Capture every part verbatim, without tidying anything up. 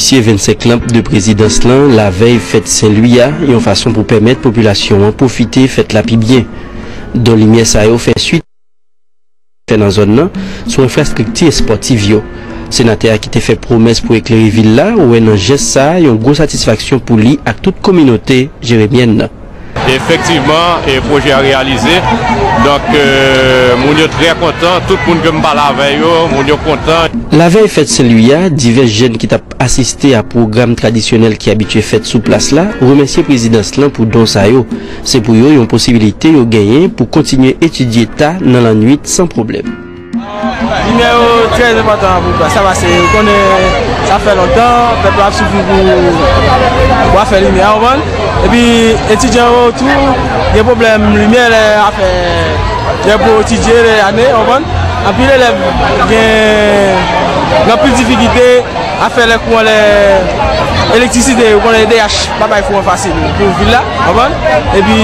Misye vennsenk lanp de prezidans lan lavèy fèt Sen Lwi a, yon fason pou pèmèt popilasyon an pwofite fèt la pi byen. Don limyè sa yo fè swit fè nan zòn nan sou enfrastrikti espòtif yo. Senatè a ki te fè pwomès pou eklere vil la wè nan jès sa a yon gwo satisfaksyon pou li ak tout kominote jeremyèn nan. Efektivman, e pwojè a reyalize. Donk, e, moun yo trè kontan. Tout moun ke m pale avè yo, moun yo kontan. Lavèy fèt Sen Lwi a, divès jèn ki t ap asiste a pwogram tradisyonèl ki abitye fèt sou plas la, remèsye prezidans lan pou don sa yo. Se pou yo yon posibilite yo genyen pou kontinye etidye ta nan lannwit san pwoblèm. Limyè yo trè enpòtan pou plas la, paske ou konnen sa fè lontan pèp la ap soufri pou, pou afè limyè, ou konprann? Epi etidyan yo tou gen pwoblèm limyè lè afè, lè pou etidye lè ane, ou konprann? Anpil elèv gen, gen anpil difikilte. Afè lè kouran, lè elektrisite, ou konnen E D H pa bay kouran fasil pou vil la, konprann? Epi,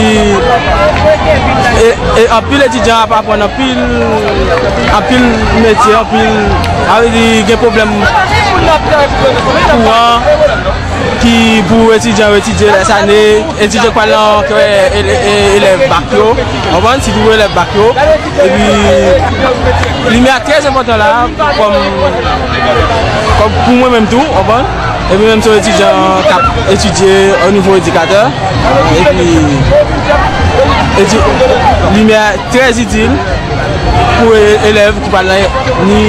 e, e anpil etidyan ap aprann anpil, anpil metye, anpil, sa vle di gen pwoblèm kouran ki pou etidyan yo etidye lè sa ane. Etidyan k pral nan kè ele- e- elèv bak yo, konprann, sitou elèv bak yo. Epi, limyè a trè enpòtan la, kòm, kòm pou mwen menm tou, konprann. Epi menm se yon etidyan k ap etidye o nivo edikatè. Epi, eti- limyè a trè itil pou e- elèv ki pral nan, ni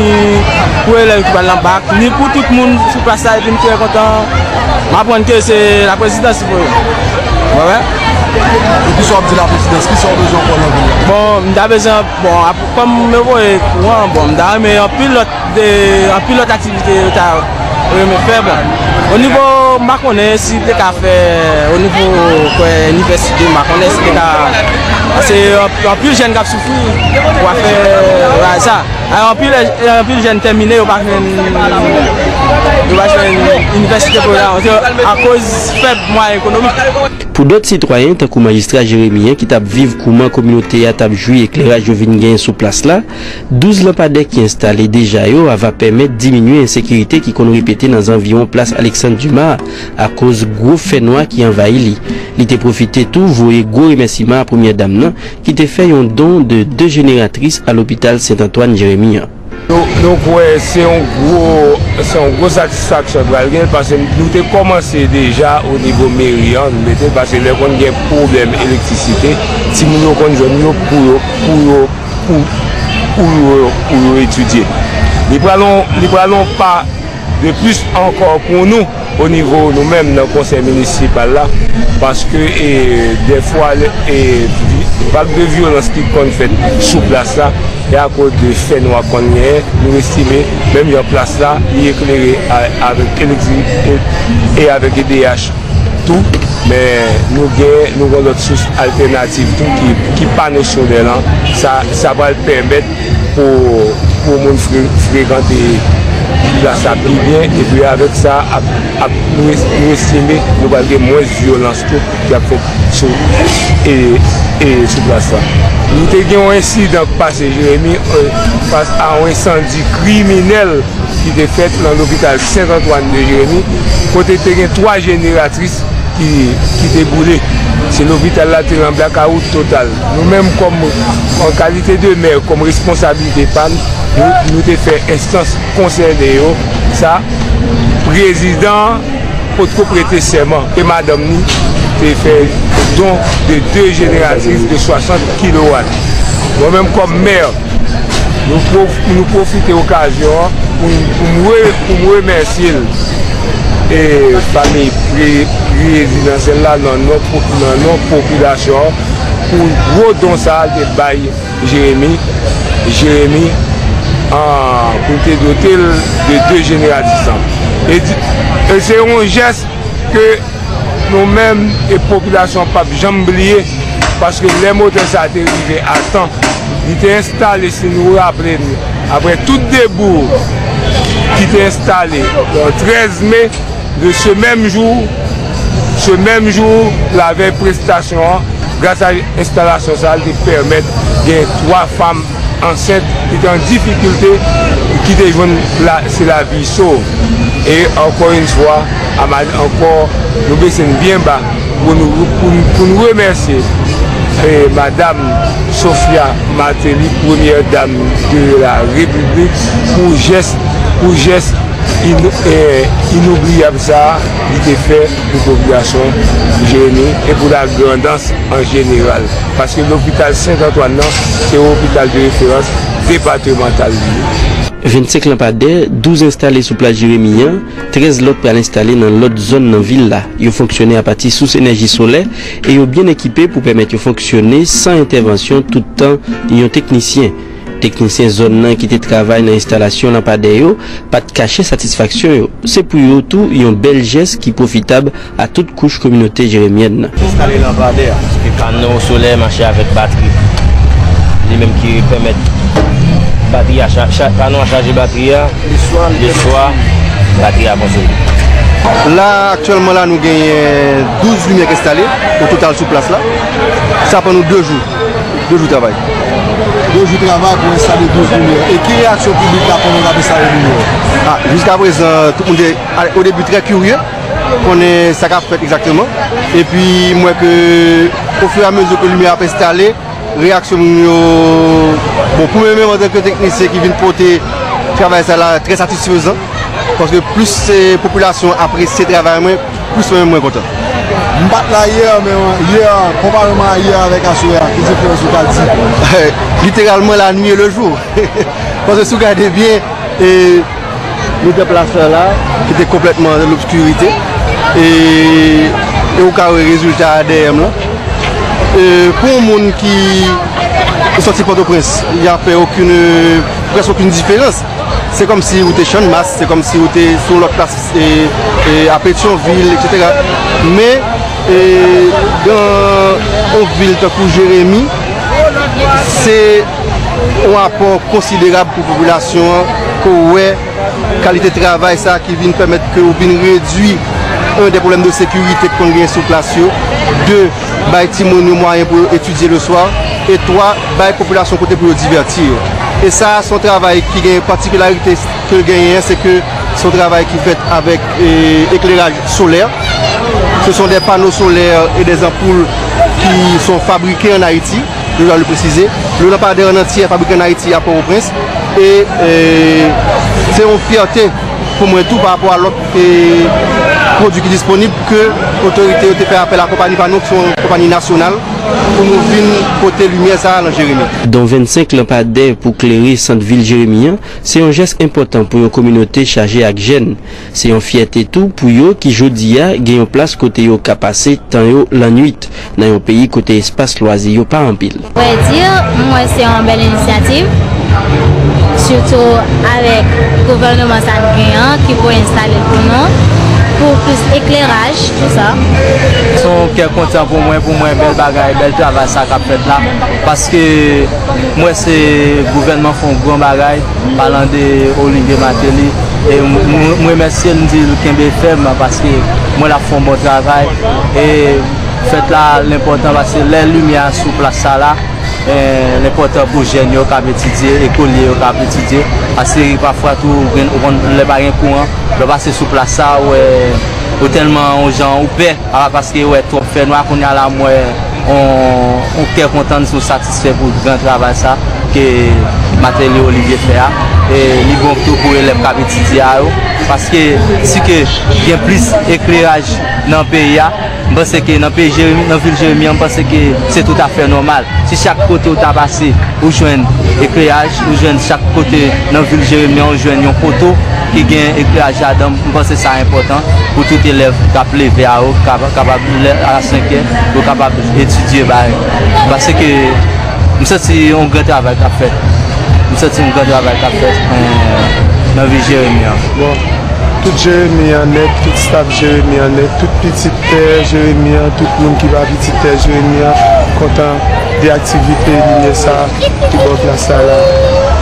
pou elèv ki pral nan bak, ni pou tout moun sou plas la, epi m trè kontan. M aprann ke se la prezidans ki pou yo. Wè, wè. E kisa w ap di la prezidans? Kisa w bezwen ankò nan vil la? Bon, m ta bezwen, bon, ap- kòm yo voye kouran, bon, m ta renmen anpil lòt, de, anpil lòt aktivite yo ta renmen fè, bon. O nivo, m pa konnen si te ka fè, o nivo, kwè, inivèsite, m pa konnen si te ka, se anp- anpil jèn k ap soufri pou afè ray sa. Anpil, anpil jèn tèmine, yo pa jwenn, yo pa jwenn inivèsite pou yo la, akoz fèb mwayen ekonomik. Pou dòt sitwayen, tankou majistra Jeremi an ki t ap viv kouman kominote a t ap jwi eklèraj yo vin genyen sou plas la, douz lanpadè ki enstale deja yo a va pèmèt diminye ensekirite ki konn repete nan zanviwon plas Alexandre Dumas akoz gwo fènwa ki anvayi li. Li te pwofite tou voye gwo remèsiman a premyè dam nan ki te fè yon don de de jeneratris a lopital Sent Antwàn Jeremi an. Nou, nou kwè se yon gwo, se yon gwo satisfaksyon pral gen, paske nou te kòmanse deja o nivo meri an, nou mete, paske lè konn gen pwoblèm elektrisite, timoun yo konn jwenn yo pou yo, pou yo, pou, pou yo, pou yo etidye. Li pral yon, li pral yon pa de plis ankò pou nou o nivo nou menm nan konsèy minisipal la, paske, e, dèfwa, e, vi- vag de vyolans ki konn fèt sou plas la, e akoz de fènwa konn genyen, nou estime, menm jan plas la, li eklere a- avèk elektri- e- e avèk E D H tou, men nou gen, nou gen lòt sous altènativ tou ki, ki pano solè lan, sa, sa pral pèmèt pou, pou moun fre- frekante plas la pi byen, epi avèk sa, ap, ap, nou es- nou estime nou pral gen mwens vyolans tou ki ap fèt sou, e, e, sou plas la. Nou te gen yon ensidan k pase Jeremi, e, fas a yon ensandi kriminèl ki te fèt nan lopital Sent Antwàn de Jeremi, kote te gen twa jeneratris ki, ki te boule. Se lopital la te nan blakawout total. Nou menm kòm, an kalite de mè, kòm responsablite pa n, nou, nou te fè enstans konsène yo sa. Prezidan an potko prete sèman e madanm ni te fè don de de jeneratris de swasant kilowat. Mwen menm kòm mè, nou pwof- nou pwofite okazyon an pou, pou m re- pou m remèsye l e fanmi pre- prezidansyèl la nan non po- nan non popilasyon an pou gwo don sa a l te bay Jeremi, Jeremi, an, pou l te dote l de de jeneratris lan. E di- e se yon jès ke nou menm e popilasyon p ap janm bliye, paske lè motè sa a te rive a tan, li te enstale, si nou raple n, apre tout debou ki te enstale, le trèz me, de ce même jour, ce même jour, lavèy prestasyon an, gras a enstalasyon sa a, li te pèmèt gen twa fanm ansent ki te an difikilte, ki te jwenn la, se lavi sov. E ankò yon fwa, Amad ankò, nou bese n byen ba pou nou, pou, pou n remèsye, eh, Madam Sophia Martelly, premyè dam de la Repiblik, pou jès, pou jès in-, eh, inoubliyab sa a li te fè pou popilasyon Jeremi e pou la Grandans an jeneral. Paske lopital Sent Antwàn nan, se yon lopital de referans depatmantal li ye. Vennsenk lanpadè, douz enstale sou plas Jeremi an, trèz lòt pral enstale nan lòt zòn nan vil la. Yo fonksyone apati sous enèji solè e yo byen ekipe pou pèmèt yo fonksyone san entèvansyon tout tan yon teknisyen. Teknisyen zòn nan ki te travay nan enstalasyon lanpadè yo pa t kache satisfaksyon yo. Se pou yo tou yon bèl jès ki pwofitab a tout kouch kominote jeremyèn nan. Enstale lanpadè a. Paske pano solè mache avèk batri. Li menm ki pèmèt batri a cha-, cha-, pano a chaje batri a. Leswa, batri a konsome. La, aktyèlman, la, nou genyen douz limyè k enstale o total sou plas la. Sa pran nou de jou. De jou travay. De jou travay pou enstale douz limyè. E ki reyaksyon piblik la pandan n ap enstale limyè? Ah, jiska prezan, tout moun te, o debi, trè kirye, konnen sa k ap fèt egzakteman. Epi, m wè ke, ofiramezi ke limyè ap enstale, reyaksyon moun yo, bon, pou mwen menm, antanke teknisyen ki vin pote travay sa la, trè satisfezan. Paske plis, eh, popilasyon apresye travay mwen, plis mwen menm mwen kontan. M pa t la yè, men yè, konpareman a yè avèk aswè a, ki diferans ou ka di? Literalman, la nuit et le jour. Paske si w gade byen, e, nou te plas la, ki te konplètman nan lobskirite, e, e ou ka wè rezilta a dèyè m lan. E, pou yon moun ki sòti Pòtoprens, li pa fè okenn, prèske okenn diferans. Se kòmsi ou te Channmas, se kòmsi ou te sou lòt plas, e, e, a Petyonvil, etsetera. Men, e, nan yon vil tankou Jeremi, se yon apò konsiderab pou popilasyon an, ke w wè kalite travay sa ki vin pèmèt ke w vin redui, un, de pwoblèm de sekirite k konn genyen sou plas yo, de, bay timoun yo mwayen pou yo etidye leswa, e twa, bay popilasyon kote pou yo divèti yo. E sa, se yon travay ki gen patikilarite ke l genyen, se ke se yon travay ki fèt avèk, e, ekleraj solè. Ce sont des panneaux solaires et des ampoules qui sont fabriqués en Haïti, je dois le préciser. Le lampadaire en entier est fabriqué en Haïti, à Port-au-Prince. E, e, se yon fyète pou mwen tou pa rapò a lòt, e, pwodui ki disponib ke otorite yo te fè apèl a konpayi pa nou, ki se yon konpayi nasyonal, pou nou vin pote limyè sa a nan Jeremi. Don vennsenk lanpadè pou klere sant vil Jeremi an, se yon jès enpòtan pou yon kominote chaje ak jèn. Se yon fyète tou pou yo ki jodi a gen yon plas kote yo ka pase tan yo lannuit, nan yon peyi kote espas lwazi yo pa anpil. Vrè di, m wè se yon bèl inisyativ, sitou avèk gouvènman sa n gen an ki pou enstale l pou nou, pou plis ekleraj, tou sa. Se yon kè kontan pou mwen, pou mwen, bèl bagay, bèl travay sa k ap fèt la, paske m wè se gouvènman fè yon gran bagay, palan de Olivier Martelly, e m, m, m remèsye l, m di l kenbe fèm, paske m wè l ap fè yon bon travay, e fèt la, l enpòtan, paske lè limyè a sou plas sa la, e, l enpòtan pou jèn yo k ap etidye, ekolye yo k ap etidye, paske pafwa tou, ou gen, ou konn, lè pa gen kouran, lè w pase sou plas sa, ou wè, ou tèlman yon jan, ou pè, a, paske ou wè twòp fènwa, kounye a la, m wè yon, yon kè kontan, nou satisfè pou gran travay sa ke Martelly Olivier fè a. E li bon tou pou elèv k ap etidye a yo, paske si ke gen plis ekleraj nan peyi a, m panse ke nan peyi Jeremi, nan vil Jeremi an, m panse ke se toutafè nòmal. Si chak kote ou ta pase, ou jwenn ekleraj, ou jwenn chak kote nan vil Jeremi an, ou jwenn yon poto ki gen ekleraj ladan, m panse sa enpòtan pou tout elèv k ap leve a yo, kab-, kapab lè a senk è, yo kapab etidye bagay. Paske m santi yon gran travay k ap fèt. M santi yon gran travay k ap fèt, eh, nan vil Jeremi an. Bon, tout Jeremi an nèt, tout staf Jeremi an nèt, tout pitit tè Jeremi an, tout moun ki pa pitit tè Jeremi an, kontan de aktivite limyè sa ki bò plas sa la.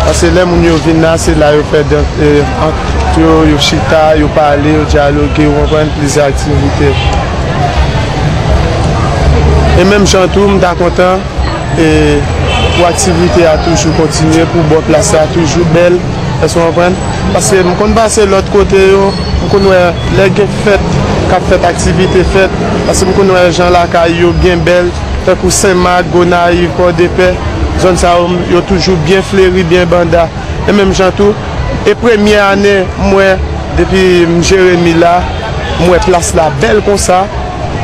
Paske lè moun yo vin la, se la yo fè dan-, eh, ant yo, yo chita, yo pale, yo dyaloge, ou konprann, plizyè aktivite. E menm jan tou, m ta kontan, eh, pou aktivite a toujou kontinye, pou bò plas la toujou bèl, Èske w konprann? Paske m konn pase lòt kote yo, m konn wè lè gen fèt k ap fèt, aktivite fèt, paske m konn wè jan lakay yo byen bèl, tankou Senmak, Gonayiv, Pòdepè, zòn sa yo, yo toujou byen fleri, byen banda. E menm jan tou, e premye ane m wè depi m Jeremi la, m wè plas la bèl konsa,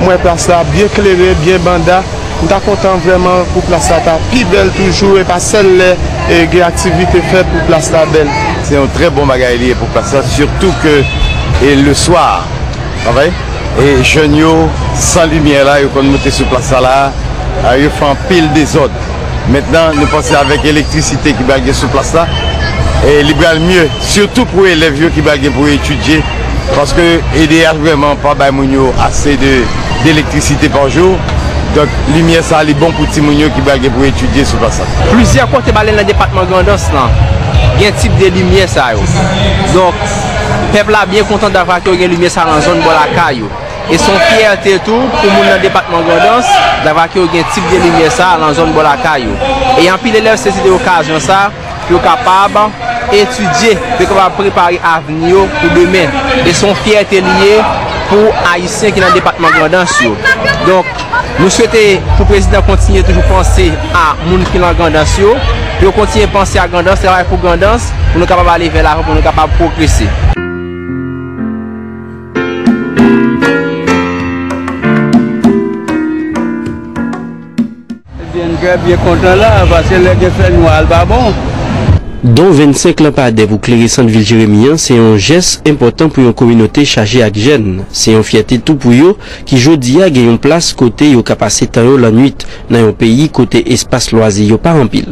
m wè plas la byen klere, byen banda. M ta kontan vrèman pou plas la ta pi bèl toujou, e pa sèl lè e gen aktivite fèt pou plas la bèl. Se yon trè bon bagay li ye pou plas la, sitou ke e le swa, pa vre? E jèn yo, san limyè la, yo konn moute sou plas la, la, yo fè anpil dezòd. Mentnan, nou panse avèk elektrisite ki pral gen sou plas la, e li pral mye, sitou pou elèv yo ki pral gen pou etidye, paske E D H vrèman pa bay moun yo ase de, de elektrisite pa jou. Donk, limyè sa li bon pou timoun yo ki pral gen pou etidye sou plas la. Plizyè kote ba nan depatman Grandans lan, gen tip de limyè sa yo. Donk, pèp la byen kontan davwa ke yo gen limyè sa nan zòn bò lakay yo. E se yon fyète tou pou moun nan depatman Grandans, davwa ke yo gen tip de limyè sa nan zòn bò lakay yo. E anpil elèv sezi de okazyon sa pou yo kapab etidye, pou yo kapab prepare avni yo pou demen. E se yon fyète li ye pou Ayisyen ki nan depatman Grandans yo. Donk, nou swete pou prezidan kontinye toujou panse a moun ki nan Grandans yo, pou yo kontinye panse a Grandans, travay pou Grandans, pou nou kapab ale vè lavan, pou nou kapab pwogrese. Ebyen, m trè byen kontan la, paske lè gen fènwa a, l pa bon. Don vennsenk lanpadè pou klere sant vil Jeremi an se yon jès enpòtan pou yon kominote chaje ak jèn. Se yon fyète tou pou yo ki jodi a gen yon plas kote yo ka pase tan yo lannwit nan yon peyi kote espas lwazi yo pa anpil.